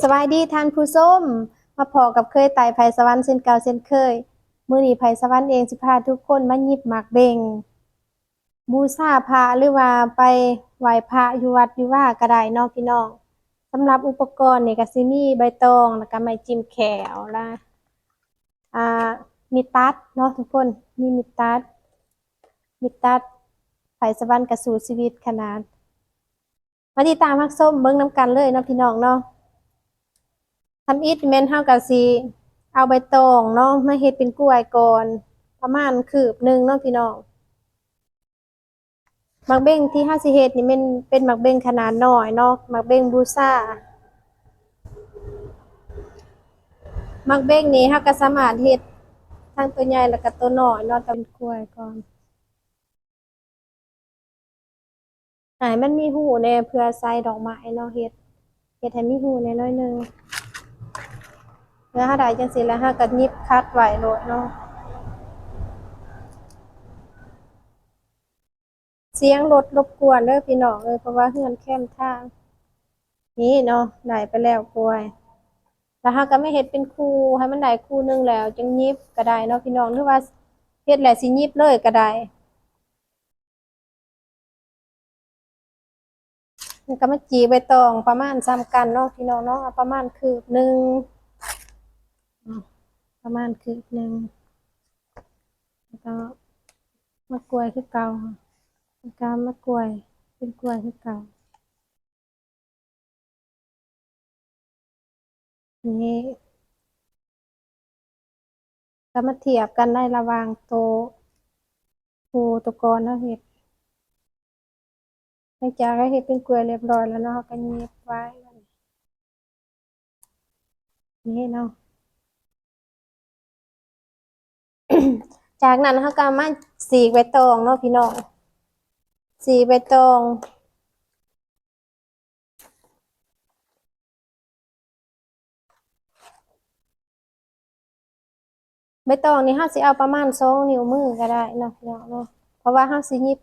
ສະບາຍດີທ່ານຜູ້ຊົມ, ມາພໍ້ກັບເຄີຍໃຕ້ໄພສະຫວັນເຊັ່ນເກົ່າເຊັ່ນເຄີຍ. ມື້ນີ້ໄພສະຫວັນເອງຊິພາທຸກຄົນມາຫຍິບໝາກເບັງ ບູຊາພະ ຫຼືວ່າໄປໄຫວ້ພະຢູ່ວັດຢູ່ວາກະໄດ້ເນາະພີ່ນ້ອງ. ສຳລັບອຸປະກອນນີ້ກະຊິມີໃບຕອງ ແລ້ວກະໄມ້ຈິ້ມແຂ້ວ ລະ ອ່າ ມີດຕັດເນາະທຸກຄົນ, ມີມີດຕັດ ມີດຕັດ. ໄພສະຫວັນກະສູ້ຊີວິດຂະໜາດ. ມາຕິດຕາມຮັບຊົມເບິ່ງນຳກັນເລີຍເນາະພີ່ນ້ອງເນາະ. ທຳອິດແມ່ນເຮົາກະຊິເອົາໃບຕອງເນາະ ມາເຮັດເປັນກ້ວຍກ່ອນ ປະມານຄືບໜຶ່ງເນາະພີ່ນ້ອງ. ໝາກເບັງທີ່ເຮົາຊິເຮັດນີ້ແມ່ນເປັນໝາກເບັງຂະໜາດນ້ອຍເນາະ, ໝາກເບັງບູຊາ. ໝາກເບັງນີ້ເຮົາກະສາມາດເຮັດທັງໂຕໃຫຍ່ ແລ້ວກະໂຕນ້ອຍເນາະ, ແຕ່ເປັນກ້ວຍກ່ອນ. ໃຫ້ມັນມີຮູແດ່ ເພື່ອໃສ່ດອກໄມ້ເນາະ, ເຮັດ ເຮັດໃຫ້ມີຮູແດ່ໜ້ອຍໜຶ່ງ. ເມື່ອເຮົາໄດ້ຈັ່ງຊີ້ແລ້ວ ເຮົາກະຫຍິບຂັດໄວ້ໂລດເນາະ. ສຽງລົດລົບກວນເດີພີ່ນ້ອງເອີຍ ເພາະວ່າເຮືອນແຄມທາງ. ນີ້ເນາະ ໄດ້ໄປແລ້ວກ້ວຍ. ແລ້ວເຮົາກະມາເຮັດເປັນຄູ່ ໃຫ້ມັນໄດ້ຄູ່ໜຶ່ງແລ້ວ ຈຶ່ງຫຍິບກະໄດ້ເນາະພີ່ນ້ອງ ຫຼືວ່າເຮັດແລ້ວຊິຫຍິບເລີຍກະໄດ້. ແລ້ວກະມາຈີກໃບຕອງປະມານສ່ຳກັນເນາະພີ່ນ້ອງເນາະ, ເອົາປະມານຄືບໜຶ່ງ ປະມານຄືບໜຶ່ງ. ແລ້ວກະມາກ້ວຍຄືເກົ່າ ແລ້ວກະມາກ້ວຍ ເປັນກ້ວຍຄືເກົ່າ. ນີ້ ກະມາທຽບກັນໄດ້ລະຫວ່າງໂຕ ໂຕ ໂຕກ່ອນເຮົາເຮັດ. ຫຼັງຈາກເຮົາເຮັດເປັນກ້ວຍຮຽບຮ້ອຍແລ້ວເນາະ ເຮົາກະຫຍິບໄວ້ ນີ້ເນາະ. ຈາກນັ້ນເຮົາກະມາສີກໃບຕອງເນາະພີ່ນ້ອງ, ສີກໃບຕອງ. ໃບຕອງນີ້ເຮົາຊິເອົາປະມານສອງນິ້ວມືກະໄດ້ເນາະ ເນາະ ເນາະ ເພາະວ່າເຮົາຊິຫຍິບ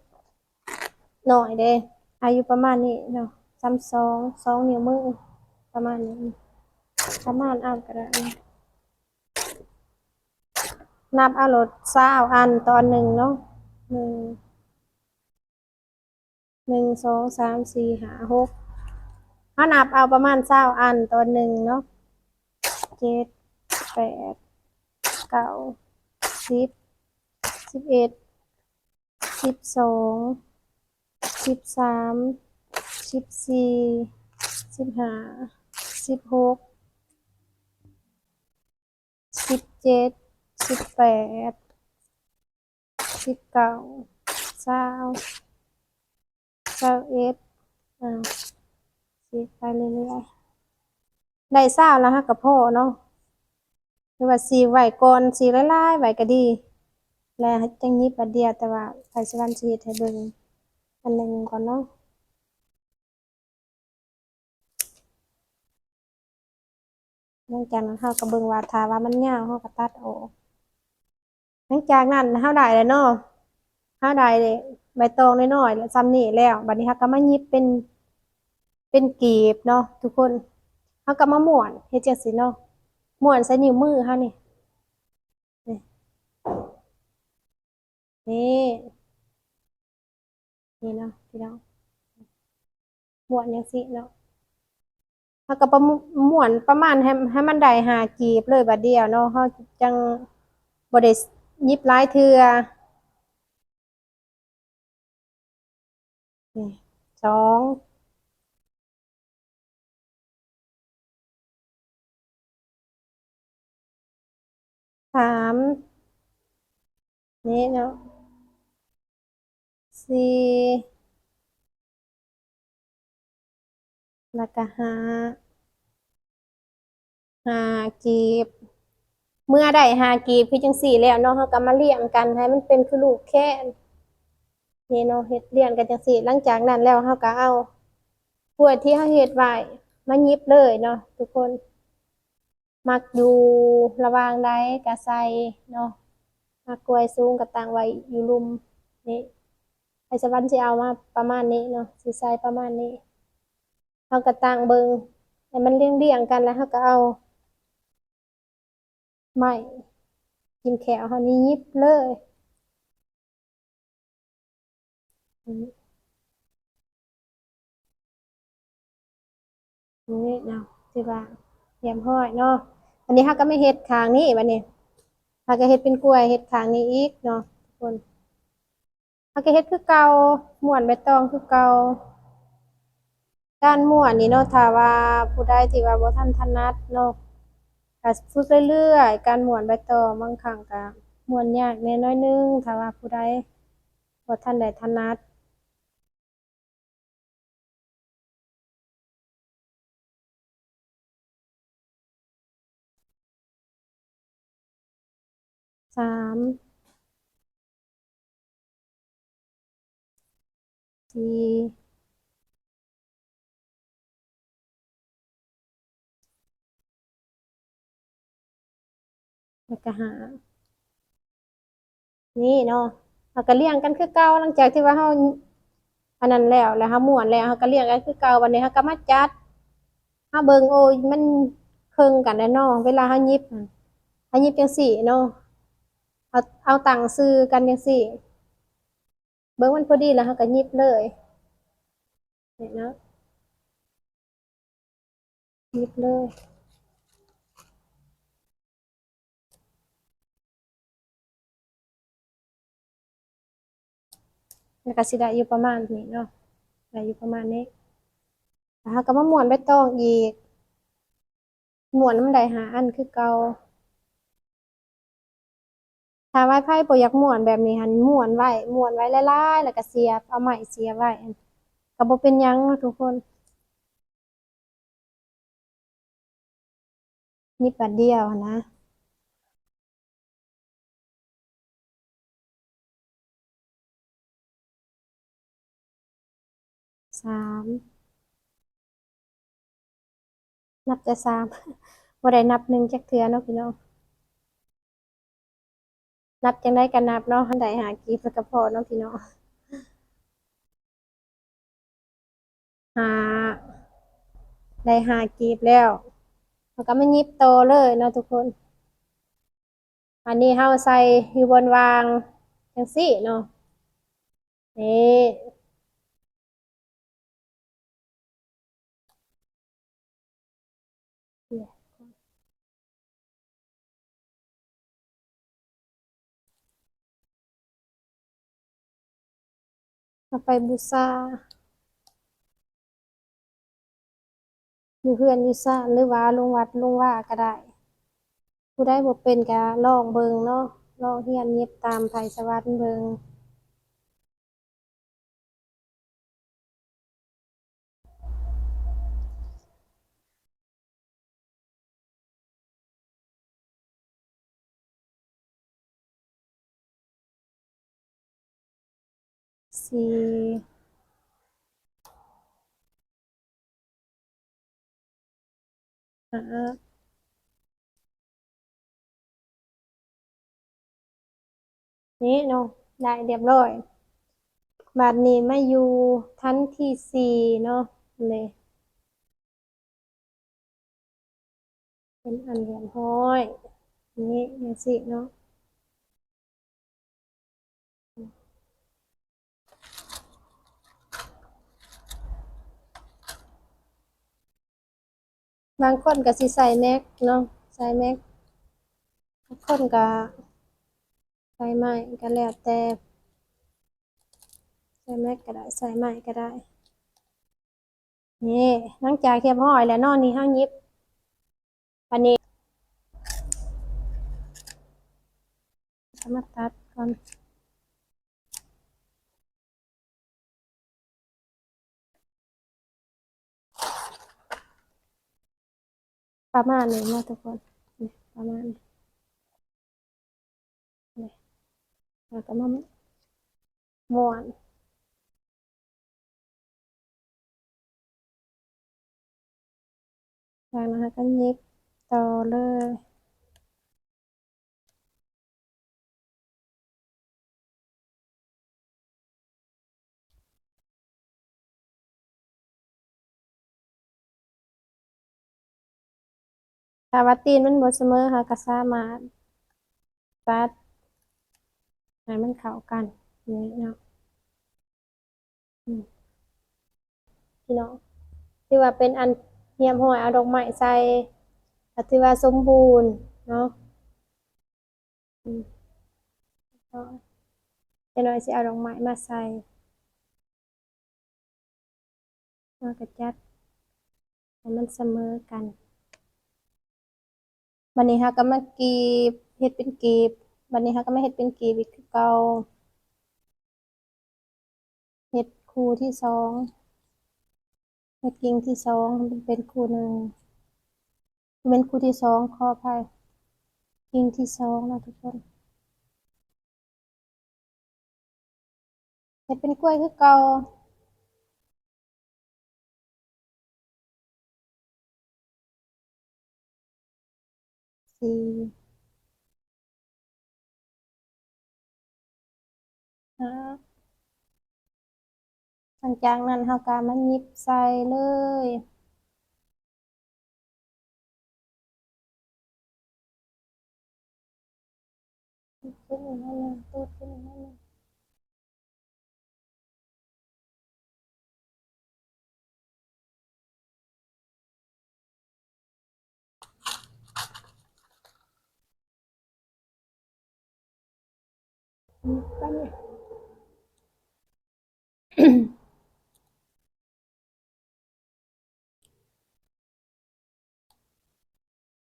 ໜ້ອຍເດ້. ເອົາຢູ່ປະມານນີ້ເນາະ ສ່ຳສອງ ສອງນິ້ວມືປະມານນີ້ ປະມານເອົາກະໄດ້. ນັບເອົາໂລດຊາວອັນຕໍ່ອັນໜຶ່ງເນາະ ໜຶ່ງ ໜຶ່ງ ສອງ ສາມ ສີ່ ຫ້າ ຫົກ ເຮົານັບເອົາປະມານຊາວອັນຕໍ່ໜຶ່ງເນາະ ເຈັດ ແປດ ເກົ້າ ສິບ ສິບເອັດ ສິບສອງ ສິບສາມ ສິບສີ່ ສິບຫ້າ ສິບຫົກ ສິບເຈັດ ສິບແປດ ສິບເກົ້າ ຊາວ ຊາວເອັດ ອ່າ ສີກໄປເລື້ອຍໆ ໄດ້ຊາວແລ້ວເຮົາກະພໍເນາະ ຫຼືວ່າສີກໄວ້ກ່ອນ ສີກຫຼາຍໆໄວ້ກະດີ ແລ້ວຈັ່ງຫຍິບບາດດຽວ. ແຕ່ວ່າໄພສະຫວັນຊິເຮັດໃຫ້ເບິ່ງອັນໜຶ່ງກ່ອນເນາະ. ຫຼັງຈາກນັ້ນເຮົາກະເບິ່ງວ່າ ຖ້າວ່າມັນຍາວເຮົາກະຕັດອອກ. ຫຼັງຈາກນັ້ນເຮົາໄດ້ແລ້ວເນາະ ເຮົາໄດ້ໃບຕອງນ້ອຍໆ ແລະ ສ່ຳນີ້ແລ້ວ ບາດນີ້ເຮົາກະມາຫຍິບເປັນ ເປັນກີບເນາະທຸກຄົນ. ເຮົາກະມາມ້ວນເຮັດຈັ່ງຊີ້ເນາະ ມ້ວນໃສ່ນິ້ວມືເຮົານີ້ ນີ້ ນີ້ ນີ້ເນາະພີ່ນ້ອງ ມ້ວນຈັ່ງຊີ້ເນາະ. ເຮົາກະປະ ມ້ວນປະມານໃຫ້ ໃຫ້ມັນໄດ້ຫ້າກີບເລີຍບາດດຽວເນາະ ເຮົາຈັ່ງບໍ່ໄດ້ຫຍິບຫຼາຍເທື່ອ. ນີ້ ສອງ ສາມ ນີ້ເນາະ ສີ່ ແລ້ວກະຫ້າ ຫ້າກີບ. ເມື່ອໄດ້ຫ້າກີບຄືຈັ່ງຊີ້ແລ້ວເນາະ ເຮົາກະມາລຽງກັນໃຫ້ມັນເປັນຄືລູກແຄນ ນີ້ເນາະ ເຮັດລຽງກັນຈັ່ງຊີ້. ຫຼັງຈາກນັ້ນແລ້ວເຮົາກະເອົາກ້ວຍທີ່ເຮົາເຮັດໄວ້ມາຫຍິບເລີຍເນາະທຸກຄົນ. ມັກຢູ່ລະຫວ່າງໃດກະໃສ່ເນາະ ມັກກ້ວຍສູງກະຕັ້ງໄວ້ຢູ່ລຸ່ມ. ນີ້ ໄພສະຫວັນຊິເອົາມາປະມານນີ້ເນາະ ຊິໃສ່ປະມານນີ້. ເຮົາກະຕັ້ງເບິ່ງ ໃຫ້ມັນລຽງໆກັນ ແລ້ວເຮົາກໍເອົາໄມ້ກິນແຂ້ວເຮົານີ້ຫຍິບເລີຍ. ນີ້ເນາະ ຖືວ່າຮຽບຮ້ອຍເນາະ. ບາດນີ້ເຮົາກໍມາເຮັດຂ້າງນີ້ ບາດນີ້ເຮົາກໍເຮັດເປັນກ້ວຍ ເຮັດຂ້າງນີ້ອີກເນາະທຸກຄົນ. ເຮົາກໍເຮັດຄືເກົ່າ ມ້ວນໃບຕອງຄືເກົ່າ. ການມ້ວນນີ້ເນາະ ຖ້າວ່າຜູ້ໃດທີ່ວ່າບໍ່ທັນຖະໜັດເນາະ ກໍຝຶກເລື້ອຍໆ ການມ້ວນໃບຕອງ ບາງຄັ້ງກໍມ້ວນຍາກແດ່ໜ້ອຍໜຶ່ງ ຖ້າວ່າຜູ້ໃດບໍ່ທັນໄດ້ຖະໜັດ. ສາມ ສີ່ ແລ້ວກໍຫ້າ ນີ້ເນາະ ເຮົາກໍລຽງກັນຄືເກົ່າ. ຫຼັງຈາກທີ່ວ່າເຮົາອັນນັ້ນແລ້ວ ແລ້ວເຮົາມ້ວນແລ້ວ ເຮົາກໍລຽງກັນຄືເກົ່າ. ບັດນີ້ເຮົາກໍມາຈັດ ເຮົາເບິ່ງ ໂອ້ຍ ມັນເຄິ່ງກັນແລ້ວເນາະ. ເວລາເຮົາຫຍິບ ເຮົາຫຍິບຈັ່ງຊີ້ເນາະ ເອົາ ເອົາຕັ້ງຊື່ກັນຈັ່ງຊີ້ ເບິ່ງມັນພໍດີແລ້ວເຮົາກໍຫຍິບເລີຍ ນີ້ເນາະ ຫຍິບເລີຍ. ແລ້ວກໍຊິໄດ້ຢູ່ປະມານນີ້ເນາະ ໄດ້ຢູ່ປະມານນີ້. ແລ້ວເຮົາກໍມາມ້ວນໃບຕອງອີກ ມ້ວນໃຫ້ມັນໄດ້ຫ້າອັນຄືເກົ່າ. ຖ້າວ່າໃຜບໍ່ຢາກມ້ວນແບບນີ້ຫັ້ນ ມ້ວນໄວ້ ມ້ວນໄວ້ຫຼາຍໆ ແລ້ວກໍສຽບ ເອົາໄມ້ສຽບໄວ້ ກໍບໍ່ເປັນຫຍັງເນາະທຸກຄົນ. ນີ້ບາດດຽວຫັ້ນນະ ສາມ ນັບແຕ່ສາມ ບໍ່ໄດ້ນັບໜຶ່ງຈັກເທື່ອເນາະພີ່ນ້ອງ. ນັບຈັ່ງໃດກໍນັບເນາະ ຄັນໄດ້ຫ້າກີບແລ້ວກໍພໍເນາະພີ່ນ້ອງ. ຫ້າ ໄດ້ຫ້າກີບແລ້ວ ເຮົາກໍມາຫຍິບຕໍ່ເລີຍເນາະທຸກຄົນ. ອັນນີ້ເຮົາໃສ່ຢູ່ບ່ອນວ່າງຈັ່ງຊີ້ເນາະ ນີ້. ເອົາໄປບູຊາ ຢູ່ເຮືອນຢູ່ຊານ ຫຼືວ່າລົງວັດລົງວາກໍໄດ້. ຜູ້ໃດບໍ່ເປັນກໍລອງເບິ່ງເນາະ ລອງຮຽນຫຍິບຕາມໄພສະຫວັນເບິ່ງ. ສີ່ ຫ້າ ນີ້ເນາະ ໄດ້ຮຽບຮ້ອຍ. ບາດນີ້ມາຢູ່ຂັ້ນທີສີ່ເນາະ ນີ້ ເປັນອັນຮຽບຮ້ອຍ ນີ້ຈັ່ງຊີ້ເນາະ. ບາງຄົນກໍຊິໃສ່ແມັກເນາະ ໃສ່ແມັກ ບາງຄົນກໍໃສ່ໄມ້ ກໍແລ້ວແຕ່ ໃສ່ແມັກກໍໄດ້ ໃສ່ໄມ້ກໍໄດ້. ນີ້ ຫຼັງຈາກຮຽບຮ້ອຍແລ້ວເນາະ ນີ້ເຮົາຫຍິບ ອັນນີ້ ເອົາມາຕັດກ່ອນ ປະມານນີ້ເນາະທຸກຄົນ ນີ້ ປະມານນີ້ ນີ້ ແລ້ວກໍມາມ້ວນ ຈາກນັ້ນເຮົາກໍຫຍິບຕໍ່ເລີຍ. ຖ້າວ່າຕີນມັນບໍ່ສະເໝີ ເຮົາກໍສາມາດຕັດໃຫ້ມັນເຂົ້າກັນນີ້ເນາະ. ອືມ ພີ່ນ້ອງ ຖືວ່າເປັນອັນຮຽບຮ້ອຍ ເອົາດອກໄມ້ໃສ່ ກໍຖືວ່າສົມບູນເນາະ. ອືມ ຈັກໜ່ອຍຊິເອົາດອກໄມ້ມາໃສ່ ເຮົາກໍຈັດໃຫ້ມັນສະເໝີກັນ. ບັດນີ້ເຮົາກໍມາກີບ ເຮັດເປັນກີບ ບັດນີ້ເຮົາກໍມາເຮັດເປັນກີບອີກຄືເກົ່າ. ເຮັດຄູ່ທີສອງ ເຮັດກິ່ງທີສອງ ເປັນຄູ່ໜຶ່ງ ແມ່ນຄູ່ທີສອງ ຂໍອະໄພ ກິ່ງທີສອງເນາະທຸກຄົນ. ເຮັດເປັນກ້ວຍຄືເກົ່າ. ສີ່ ຫ້າ ຫຼັງຈາກນັ້ນເຮົາກໍມາຫຍິບໃສ່ເລີຍ. ຕູດຂຶ້ນອີກໜ້ອຍໜຶ່ງ ຕູດຂຶ້ນອີກໜ້ອຍໜຶ່ງ.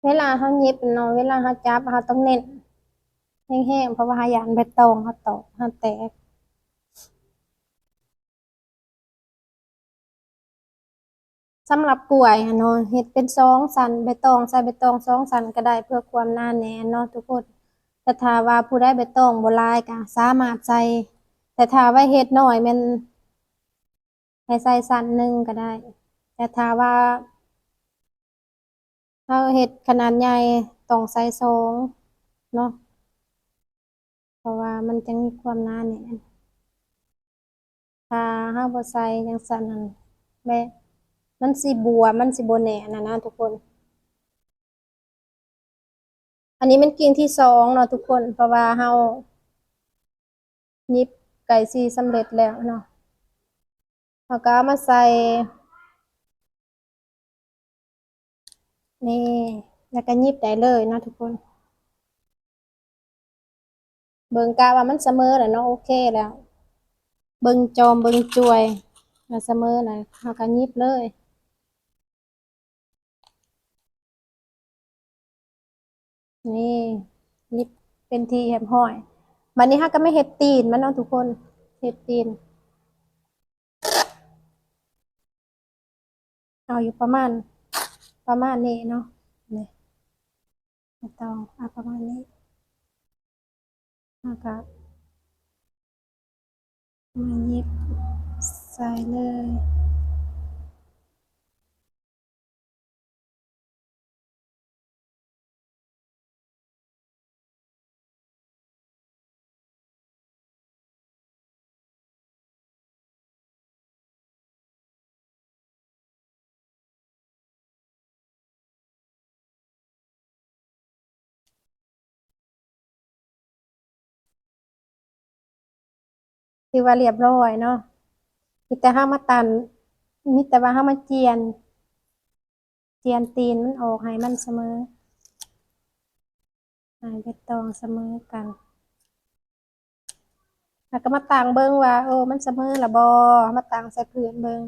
ເວລາເຮົາຫຍິບເນາະ ເວລາເຮົາຈັບ ເຮົາຕ້ອງເນັ້ນແຮງໆ ເພາະວ່າເຮົາຢ້ານໃບຕອງເຮົາຕອກ ເຮົາແຕກ. ສຳລັບກ້ວຍຫັ້ນເນາະ ເຮັດເປັນສອງຊັ້ນ ໃບຕອງ ໃສ່ໃບຕອງສອງຊັ້ນກໍໄດ້ ເພື່ອຄວາມໜາແໜ້ນເນາະທຸກຄົນ. ແຕ່ຖ້າວ່າຜູ້ໃດໃບຕອງບໍ່ຫຼາຍກໍສາມາດໃສ່ ແຕ່ຖ້າວ່າເຮັດໜ້ອຍແມ່ນໃຫ້ໃສ່ຊັ້ນໜຶ່ງກໍໄດ້ ແຕ່ຖ້າວ່າ ເຮົາເຮັດຂະໜາດໃຫຍ່ຕ້ອງໃສ່ສອງເນາະ ເພາະວ່າມັນຈັ່ງມີຄວາມໜາແໜ້ນ. ຖ້າເຮົາບໍ່ໃສ່ຈັ່ງຊັ້ນນັ້ນ ແບບມັນຊິບວມ ມັນຊິບໍ່ແໜ້ນນະນະທຸກຄົນ. ອັນນີ້ແມ່ນກິ່ງທີສອງເນາະທຸກຄົນ ເພາະວ່າເຮົາຫຍິບໃກ້ຊິສຳເລັດແລ້ວເນາະ ເຮົາກໍເອົາມາໃສ່ ນີ້ ແລ້ວກໍຫຍິບໄດ້ເລີຍເນາະທຸກຄົນ. ເບິ່ງກະວ່າມັນສະເໝີແລ້ວເນາະ ໂອເຄແລ້ວ ເບິ່ງຈອມເບິ່ງຈວຍ ວ່າສະເໝີແລ້ວ ເຮົາກໍຫຍິບເລີຍ. ນີ້ ຫຍິບເປັນທີ່ຮຽບຮ້ອຍ. ບັດນີ້ເຮົາກໍມາເຮັດຕີນມັນເນາະທຸກຄົນ ເຮັດຕີນ ເອົາຢູ່ປະມານ ປະມານນີ້ເນາະ ນີ້ ບໍ່ຕ້ອງ ເອົາປະມານນີ້ ແລ້ວກໍມາຫຍິບໃສ່ເລີຍ. ຖືວ່າລຽບຮ້ອຍເນາະ ມີແຕ່ເຮົາມາຕັນ ມີແຕ່ວ່າເຮົາມາຈຽນ ຈຽນຕີນມັນອອກໃຫ້ມັນສະເໝີ ໃຫ້ໃບຕອງສະເໝີກັນ ແລ້ວກໍມາຕັ້ງເບິ່ງວ່າ ເອີ ມັນສະເໝີລະບໍ່ ມາຕັ້ງໃສ່ພື້ນເບິ່ງ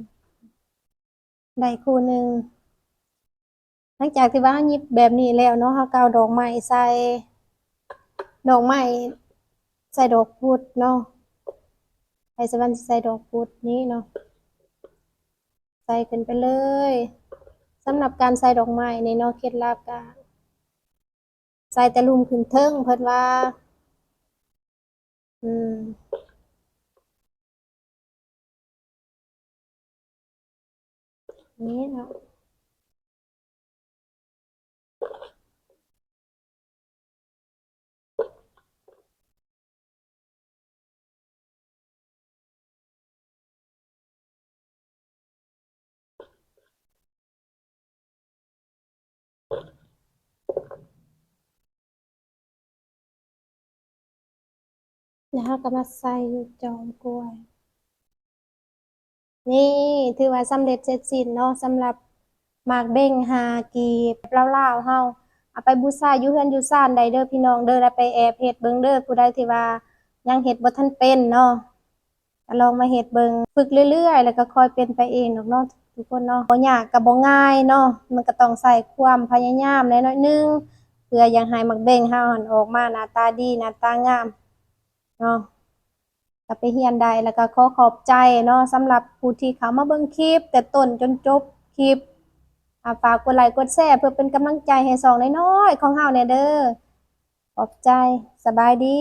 ໄດ້ຄູ່ໜຶ່ງ. ຫຼັງຈາກທີ່ວ່າເຮົາຫຍິບແບບນີ້ແລ້ວເນາະ ເຮົາກໍເອົາດອກໄມ້ໃສ່ ດອກໄມ້ໃສ່ດອກພຸດເນາະ ໄປສະຫວັນຊິໃສ່ດອກພຸດນີ້ເນາະ ໃສ່ຂຶ້ນໄປເລີຍ. ສຳລັບການໃສ່ດອກໄມ້ນີ້ເນາະ ເຄັດລັບກະໃສ່ແຕ່ລຸ່ມຂຶ້ນເທິງ ເພິ່ນວ່າ ອືມ ນີ້ເນາະ. ເ ແລ້ວເຮົາກໍມາໃສ່ຢູ່ຈອມກ້ວຍ. ນີ້ຖືວ່າສຳເລັດເສັດສິ້ນເນາະ ສຳລັບໝາກເບັ້ງຫ້າກີບລາວໆເຮົາ. ເອົາໄປບູຊາຢູ່ເຮືອນຢູ່ຊານໄດ້ເດີພີ່ນ້ອງເດີ ແລ້ວໄປແອບເຮັດເບິ່ງເດີ ຜູ້ໃດທີ່ວ່າຍັງເຮັດບໍ່ທັນເປັນເນາະ ກໍລອງມາເຮັດເບິ່ງ ຝຶກເລື້ອຍໆ ແລ້ວກໍຄ່ອຍເປັນໄປເອງດອກເນາະທຸກຄົນເນາະ. ບໍ່ຍາກກໍບໍ່ງ່າຍເນາະ ມັນກໍຕ້ອງໃຊ້ຄວາມພະຍາຍາມແດ່ໜ້ອຍໜຶ່ງ ເພື່ອຢາກໃຫ້ໝາກເບັ້ງເຮົາຫັ້ນອອກມາໜ້າຕາດີ ໜ້າຕາງາມເນາະ. ກໍໄປຮຽນໄດ້ ແລ້ວກໍຂໍຂອບໃຈເນາະ ສຳລັບຜູ້ທີ່ເຂົ້າມາເບິ່ງຄລິບແຕ່ຕົ້ນຈົນຈົບຄລິບ. ອາ ຝາກກົດໄລກົດແຊເພື່ອເປັນກຳລັງໃຈໃຫ້ຊ່ອງນ້ອຍໆຂອງເຮົາແດ່ເດີ. ຂອບໃຈ. ສະບາຍດີ.